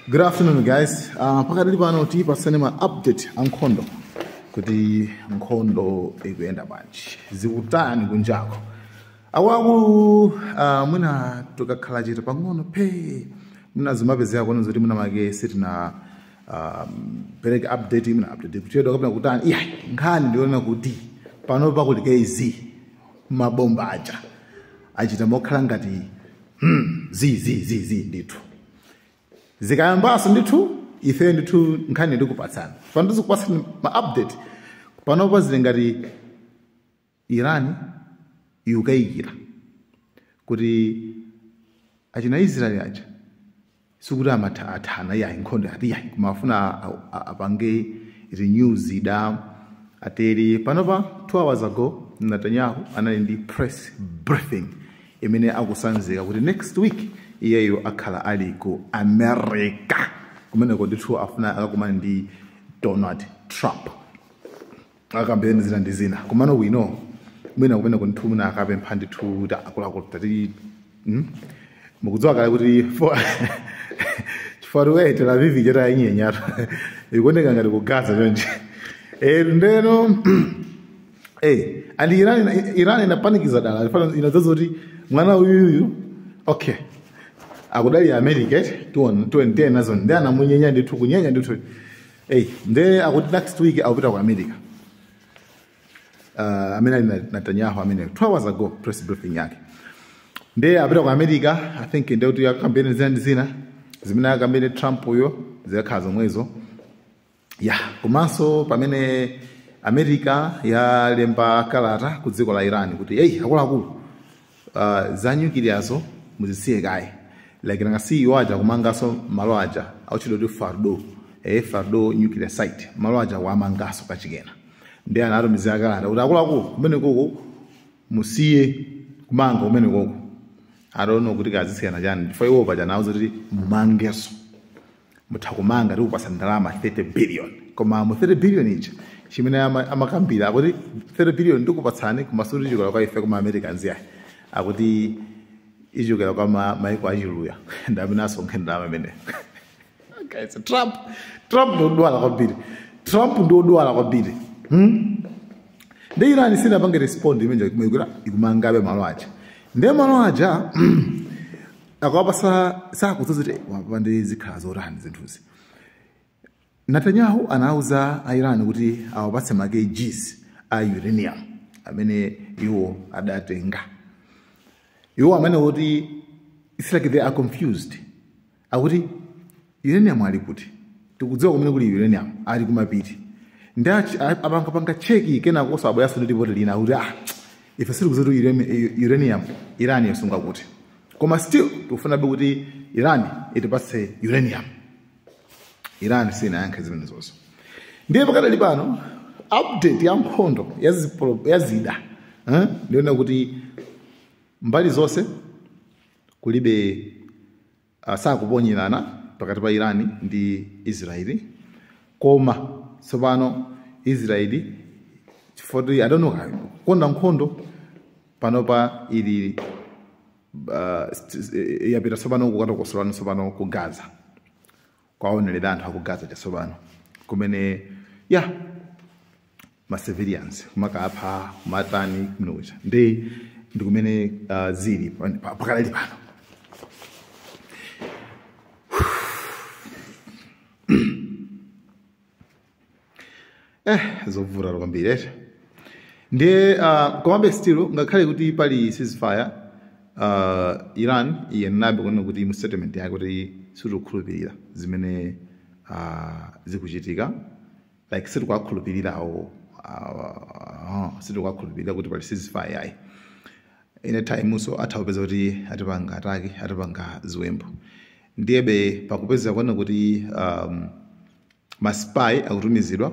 Good afternoon, guys. Pakadali pano tipatsane ma update a nkhondo, kuti nkhondo ikuyenda bwanji, zikutani kunjako. Akuluakulu, mwina tukakhala chete pang'ono phe, mwina zimapezeka kuona zoti mwina make sitina pereke update, mwina update kuchedwa kapena kutani. Iya, nkhani ndiona kuti pano pakuti KZ mabomba aja achita mokhala ngati zi zi zi zi ndithu. Zikayambaso ndithu, ife ndithu nkhani ndikupatsana pano, tizikupatsani ma update. Panopa zili ngati Iran ikukayikira kuti achina Israeli aja sikuti amatha athana, yayi, nkhondo ati yayi, koma afuna apange renew zida atere. Panopa 2 hours ago Netanyahu anali ndi press briefing imene akusanzika kuti next week iyeyo akhala ali ku America, kumeneko ndithu afuna akakumane ndi Donald Trump, akambireni zina ndi zina. Komano we know mwina kumeneko ndithu mwina akapempha ndithu kuti akuluakulu tati, Mukudziwa kale kuti chifukwa we Tel Aviv chota inyenyatu ikuoneka ngati ku Gaza chonje. Ndeno and Iran inapanikiza dala inadzaza kuti mwana uyuyu, okay, akudali America tuone nazo, ndi anamunyenya ndithu, kunyenya ndithu. Nde akuti next week akupita ku America. Amene ali Netanyahu amene 2 hours ago press briefing yake, nde apita ku America. I think nde kuti akambene zina ndi zina zimene akambene Trump uyo zikakhala zomwezo ya. Komanso pamene America yalemba kalata ku dziko la Iran kuti, "Hey, akuluakulu, za nyukiliyazo muzisiye kaye." Like nanga CEO aja kumangaso malo aja auchidwa kuti Fardo, Fardo nuclear site, malo aja wamangaso kachikena. Ndi anatumizira kalata kuti, "Akuluakulu, kumene koko musiye kumanga kumene koko." I don't know kuti kazisiyana chani, chifukwa iwo paja nauza kuti mumangeso, mutha kumanga, tikupasa ndalama 30 billion. Koma mu 30 billion ija chimene amakambira akuti 30 billion ndikupatsani, koma sikuti ichokera kwa ife kuma Americans yayi, akuti ichokera kwa maiko achiluya, ndi amene asonkhe ndalama imene. Guys, Trump ndi odwala kwambiri, Trump ndi odwala kwambiri, Ndi Iran sinapange respond imene ikuti ikumangabe malo aja. Ndiye malo aja akawapasa sakudziwa kuti wapande zikhala zotani zinthuzi. Netanyahu anauza a Iran kuti awapatse ma kgs a uranium amene iwo adatenga. Iwo amene kuti it's like they are confused, akuti uranium ali kuti? Tikudziwa kumene kuli uranium, ali kumapiri. Ndi apangapanga check, kenako abweranso ndi ripoti lina akuti, ah, ife sitikudziwa kuti uranium Iran yasunga kuti, koma still tikufunabe kuti Iran itipatse uranium. Iran sinayankhe zimenezozo. Ndiye pakadali pano update ya nkhondo ya zida, eh? Ndiona kuti mbali zonse kulibe sakuponyerana pakati pa Iran ndi Israeli. Koma tsopano Israeli, chifukwa I don't know, kukonda nkhondo, panopa ili yapita tsopano kukatokosolana tsopano ku Gaza, kwaonerera anthu aku Gaza chatsopano kumene ya ma civilians kumakapha, kumatani kumene kucha. Ndi kumene zili pakadali pano. Zovuta kwambiri eti. Ndiye komabe still ngakhale kuti pali ceasefire, Iran iyenabe kunena kuti mu statement yake kuti sitikukhulupirira zimene zikuchitika, like sitikuwakhulupirirawo, sitikuwakhulupirira kuti pali ceasefire yayi. Ine time so atha kupeza kuti atipanga attack, atipanga ziwembu. Ndiyebe pakupeza kuona kuti ma spy akutumizidwa,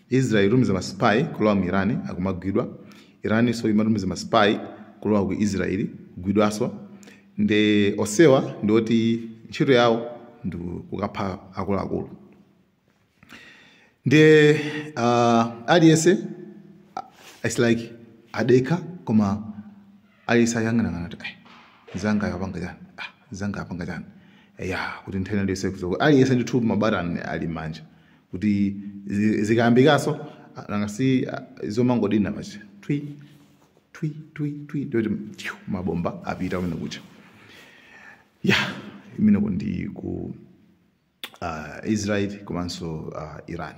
Israel itumiza ma spy kulowa mu Iran, akumagwidwa. Iran so imatumiza ma spy kulowa ku Israel, kugwidwanso. Ndi osewa ndi oti ntchito yawo ndi kukapha akuluakulu. Ndiye aliyense it's like adekha, koma aliyense ayang'anang'ana kuti, "Eh, zanga yapanga chani? Ah, zanga yapanga chani?" Ya, kuti nthawi iliyonse aliyense ndithu mabatani ali manja kuti zikayambikaso nangasi zomangodina pachi twi twi twi twi ndoti mabomba apita kumene kucha. Ya, imeneko ndi ku Israel komanso Iran.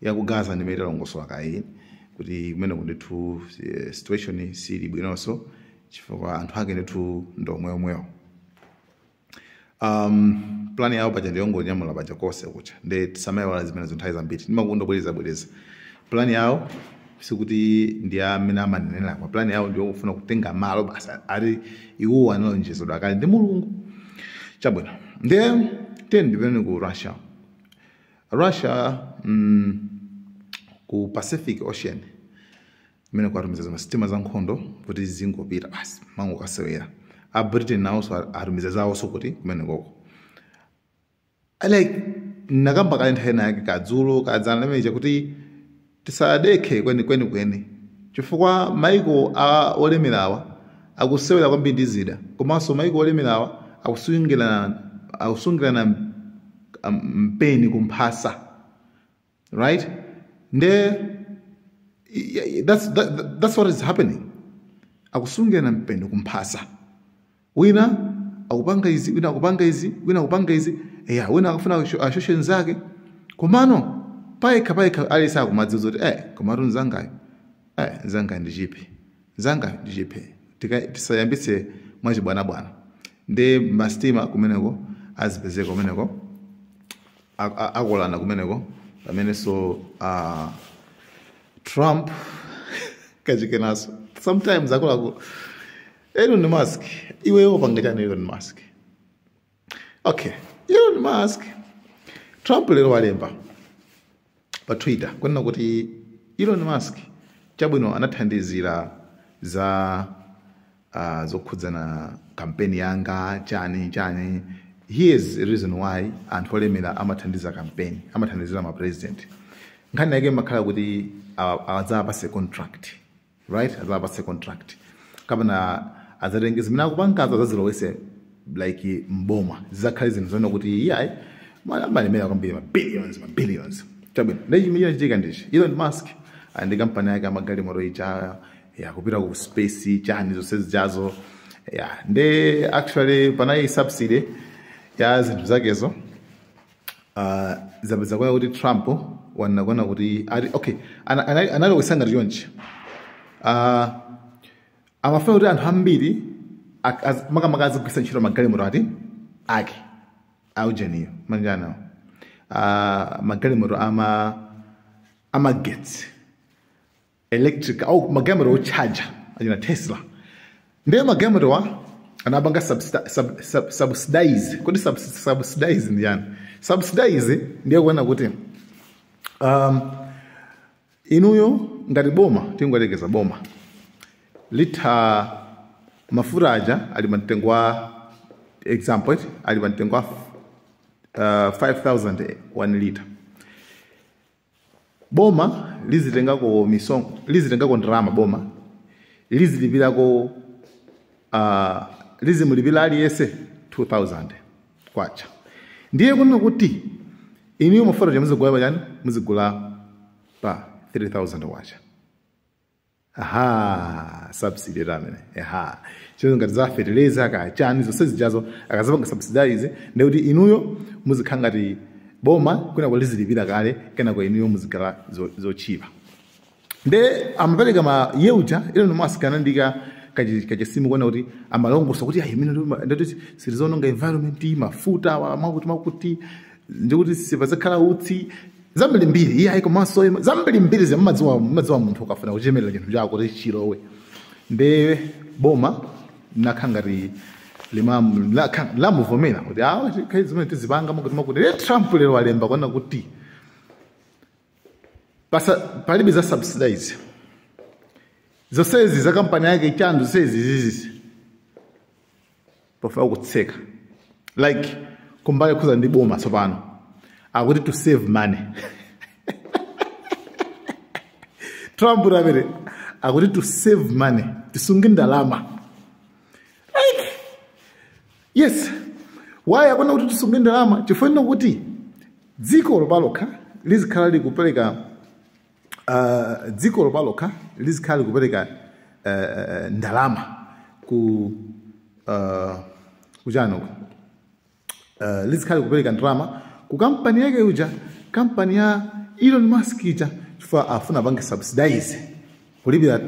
Ya ku Gaza ndimene talongosola kayi kuti kumeneko ndithu situation sili bwinonso chifukwa anthu ake ndithu ndomweyomweyo. Plan yawo paja ndiyongonyamula paja konse kucha, nde tisamayiwala zimenezo nthawi zambiri ndimakonda kubwereza bwereza. Plan yawo sikuti ndi amene amanenera, kwa plan yawo ndiyofuna kutenga malo basa ati iwo analonjezedwa kale ndi Mulungu. Chabwino, ndiye tiyeni ndipite ku Russia. Russia ku Pacific Ocean imene kwatumiza masitima za nkhondo kuti zingopita basi mangokasewera. A Britain nawonso atumiza zawonso kuti kumene koko. Like nakamba kale nthawi yake kadzulo kadzana limeneja kuti tisadekhe kweni kweni kweni chifukwa maiko a olemerawa akusewera kwambiri ndi zida, komanso maiko olemerawa akusungirana mpeni kumphasa, right? Nde that's what is happening. Akusungirana mpeni kumphasa, wina akupanga izi, wina akupanga izi, wina akupanga izi, ya wina akufuna ashoshe nzake, komano payekha payekha alisa akumadziwa kuti komatu nzangayo, nzangayo ndi chipi, nzangayo ndi chipi, tisayambitse mwachibwanabwana. Ndi masitima kumeneko azipezeka kumeneko, akolana kumeneko pamenenso Trump kachikenaso sometimes akolaku Elon Musk, iwe wopanga chani Elon Musk? Okay, Elon Musk, Trump lero walemba pa Twitter kunena kuti Elon Musk chabwino anathandizira za zokhudzana kampeni yanga chani chani. Here's the reason why anthu olemera amathandiza kampeni, amathandizira ma president. Nkhani yake makhala kuti adzapase contract, right? Adzapase contract kapena adzatenge zimene akupangazo adzazilowese like mboma, zizakhale zinthu zoona kuti iyayi amalemera kwambiri ma billions, ma billions. Chabwino, ndi chimene chinachitika ndichi Elon Musk ndi kampani yake amagalimoto ija ya kupita ku space chani zonse zijazo, ya ndi actually panali subsidy ya zinthu zakezo. Zapeza kwa kuti Trump wanakona kuti ati okay analowesa ngati chonchi. Amafuna kuti anthu ambiri makamaka azigwiritsa ntchito magalimoto ati ake aujeniyo manjana magalimoto amagetsi electric au magalimoto ocharger achina Tesla. Ndiye magalimoto wa anapanga subsidize. Kuti subsidize ndi yani? Subsidize ndiye kuona kuti inuyo ngati boma, tingoyerekeza boma litha mafuta aja ali mtengo wa example ali mtengo wa 5000 1 liter. Boma lizitengako misonko, lizitengako ndalama boma lizilipirako lizimulipira aliyense 2000 kwacha. Ndiye kunena kuti inuyo mafuta aja muzigula pachani, muzigula pa 3000 kwacha. Aha, subsidy ramene. Aha. Chino ngati za fertilizer ka chani zonse zijazo akazapanga subsidize ndiye kuti inuyo muzikhala ngati boma kuna kulizilipira kale kana kwa inuyo muzikhala zochipa. Nde amapereka ma yeuja Elon Musk anandika kachisimu kuona kuti amalongosa kuti ayi mine ndoti silizononga environment mafuta wa makuti makuti ndikuti sipazakhala utsi zambiri mbiri iye ayiko maso zambiri mbiri zamadziwa madziwa munthu ukafuna kuchemerera chinthu chako kuti chilowe. Nde boma nakhangati limamu lamuvomera kuti kai zimene tizipanga makuti makuti. Trump lero walemba kuona kuti pasa palibe za subsidize zonsezi za kampani yake chandu zonsezi zizizi pofuna kutseka like kumbali kuza ndi boma tsopano akuti to save money. Trump ramere akuti to save money tisunge ndalama. Like yes Why akona kuti tisunge ndalama? Chifukwa kuti dziko lopalokha lizikhala likupereka dziko lopalokha lizikhala likupereka ndalama ku kuchani uko, lizikhala likupereka ndalama ku kampani yake uja, kampani ya Elon Musk ija, chifukwa afuna apange subsidize kulipira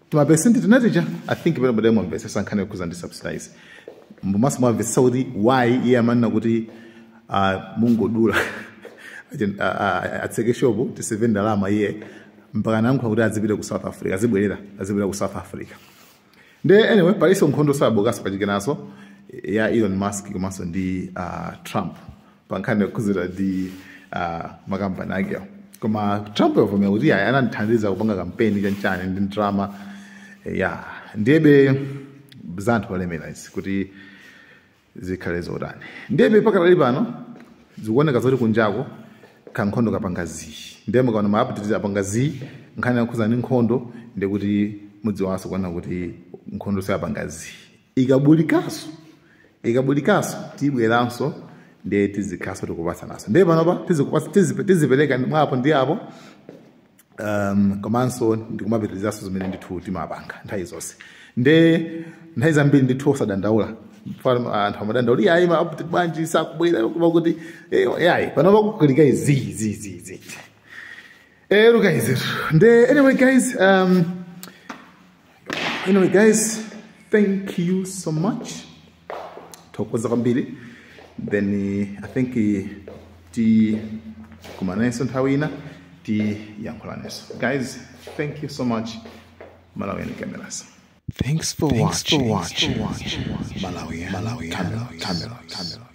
timapesenti tinatija. I think pene bade mwamvetsetsa nkhani yokhuza ndi subsidize, mbumaso mwamvetsetsa kuti why iye amanena kuti mungodula, atseke shopu, tiseve ndalama. Iye mpaka nayankhula kuti azipita ku South Africa, azibwerera, azipita ku South Africa. Nde anyway, paliso nkhondo sabukaso pachikenaso ya Elon Musk komanso ndi Trump pa nkhani yokhuzira ndi makampani akewo. Koma Trump yavomera kuti ayi, anandithandiza kupanga kampeni chanchani ndi ndalama ya. Ndiyebe za anthu olemera izi kuti zikhale zotani. Ndiyebe pakadali pano zikuoneka zoti kunjako kankhondo kapanga zii. Ndiye mukaona ma updates apanga zii, nkhani yakhuza ndi nkhondo, ndikuti mudziwanso kuona kuti nkhondo sayapanga zii. Ikabulikaso, ikabulikaso tibweranso, ndiye tizikhaso tikupasanaso. Ndiye panopa tizipereka mwapo ndi apo, komanso ndikumapitirizaso zimene ndithu timapanga nthawi zonse. Nde nthawi zambiri ndithu osadandaula. Anthu amadandaula, iyayi, ma update bwanji sakubwera? Kuba kuti yayi, panopa kukulika zi zi zi zi. Ero guys, nde anyway guys, anyway guys, thank you so much, thokoza kwambiri. Then I think ti kumanenso nthawi ina, tiyankhulanenso. Guys, thank you so much. Malawian Cameras. Thanks for watching. Malawian, Malawian, Camera, Camera, Camera.